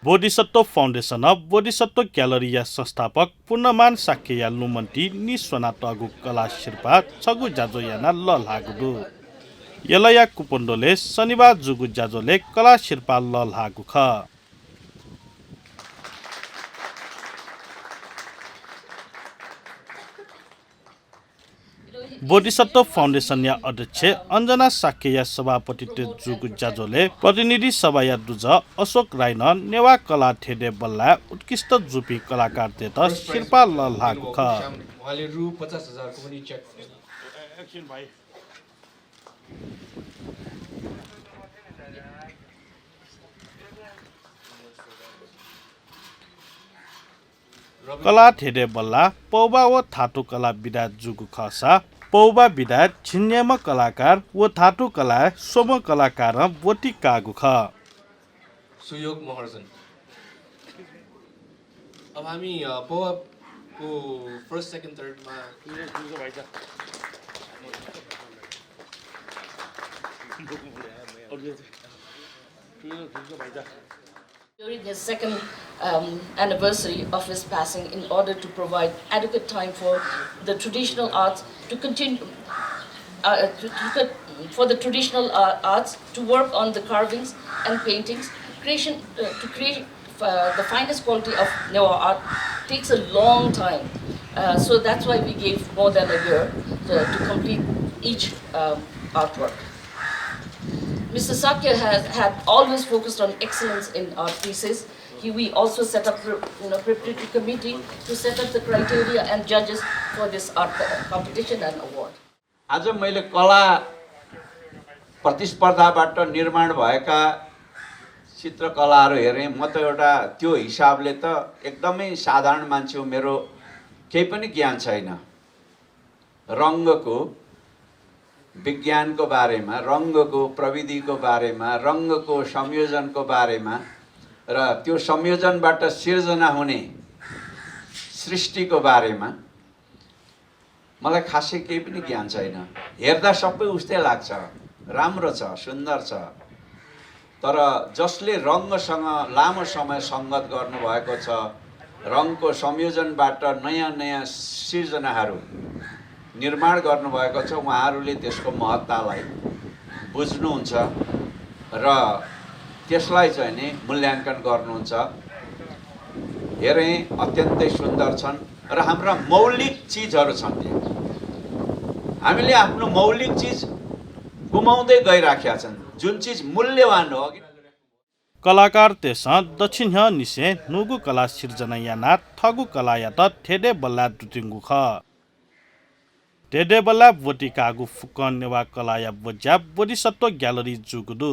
Bodhisattva foundation of Bodhisattva ग्यालरिया संस्थापक पूर्णमान साकेया लुमन्टी निस्वना तगु कला शिर्पा छगु जाजो याना ल लागुदु यलया कुपन्डोले शनिबार जुगु जाजोले कला शिर्पा ल लागु ख बोधिसत्व फाउन्डेसन या अध्यक्ष अञ्जना साकेया सभापति जुगु जाजोले प्रतिनिधि सभा या दुज अशोक राई न नेवा कला ठेडे बल्ला उत्कृष्ट जुपी कलाकार तेत शिल्पा ल लागु ख उहाँले रु 50,000 को पनि चेक कला ठेडे बल्ला पौबा व थाटो कला विदा जुगु खसा पौबा विदा छिन्यम कलाकार व थाटो कला सोम कलाकार बोटी कागु ख सुयोग महर्जन अब हामी पौबा को फर्स्ट सेकेन्ड थर्ड मा during his second anniversary of his passing, in order to provide adequate time for the traditional arts to continue, for the traditional arts to work on the carvings and paintings, to create the finest quality of Newa art takes a long time. So that's why we gave more than a year to complete each artwork. Mr. Sakya had always focused on excellence in art pieces. We also set up preparatory committee to set up the criteria and judges for this art competition and award. आज मैले कला प्रतिस्पर्धाबाट निर्माण भएका चित्रकलाहरू हेरेँ म त एउटा त्यो हिसाबले त एकदमै साधारण मान्छे हो मेरो केही पनि ज्ञान छैन रङ्गको विज्ञानको बारेमा रङ्गको प्रविधिको बारेमा रङ्गको संयोजनको बारेमा र त्यो संयोजनबाट सिर्जना हुने सृष्टिको बारेमा मलाई खासै केही पनि ज्ञान छैन हेर्दा सबै उस्तै लाग्छ राम्रो छ सुन्दर छ तर जसले रङ्गसँग लामो समय संगत गर्नुभएको छ रङको संयोजनबाट नयाँ नयाँ सिर्जनाहरू निर्माण गर्नुभएको छ उहाँहरूले त्यसको महत्तालाई बुझ्नुहुन्छ र त्यसलाई चाहिँ नि मूल्याङ्कन गर्नुहुन्छ हेरेँ अत्यन्तै सुन्दर छन् र हाम्रा मौलिक चिजहरू छन् त्यहाँ हामीले आफ्नो मौलिक चिज गुमाउँदै गइराखेका छन् जुन चिज मूल्यवान हो कलाकार तेस दक्षिण निसे नुगु कला सिर्जना याना थगु कला या त ठेडे बल्ला दुतिङ्गु ख ठेडे बल्ला बोटी कागु फुकन नेवा कला या बोज्या बोधिसत्व ग्यालरी जुगुदु